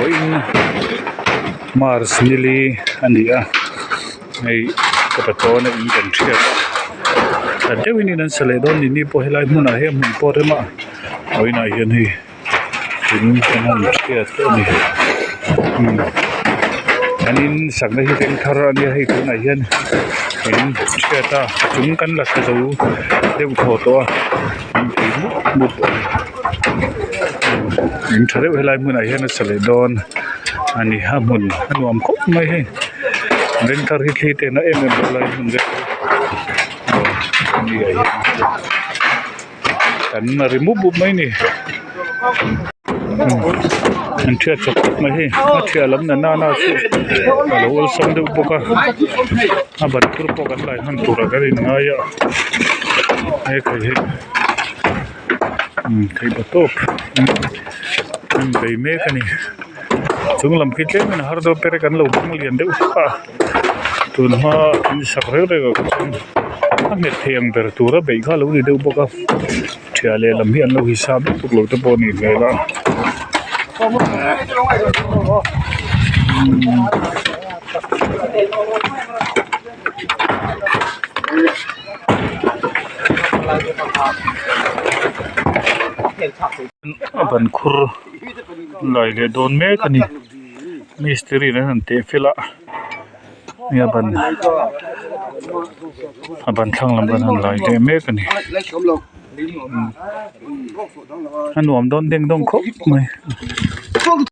Vawiin March nili a ni a hei ka patawna in kan hriat a tha deuhin in an sa leh dawn ni ni pawh helai hmunah hian hmun pawh a rem a vawiinah hian hei in kan han hriat a ni umm an in sakna hi vengthar a nia hei tunah hian in hriat a a chung kan la sa zo deuh thaw tawh a an ti mup mup a ni in tha deuh helai hmunah hian a sa leh dawn a ni a hmun a nuam khawp mai hei vengthar hi thli te na em em lo lai hmun vel hi a ni kan ri mup mup mai a ni an thiat chawp khawp mai hei a thiah lam na nana chu a lo awlsam deuh bawk a a ban tur pawh kan lai hman turah kan inngai a hekhai hi theih tawp an bei mek a ni chung lam khi tlem in a har dawn perek an lo hmang lian deuh hlek a tun hma in sak reng reng ah kha chuan a nghet thei ang ber tura beih kha a lo ni deuh bawk a thiah leh lam hi an lo hisap lutuk lo te pawh a nih hmel a. A ban khur lai leh dawn mek a ni mistiri in an han teh fel a hei a ban a ban thlang lam kan han lai leh mek a ni a nuam dawn deng dawng khawp mai.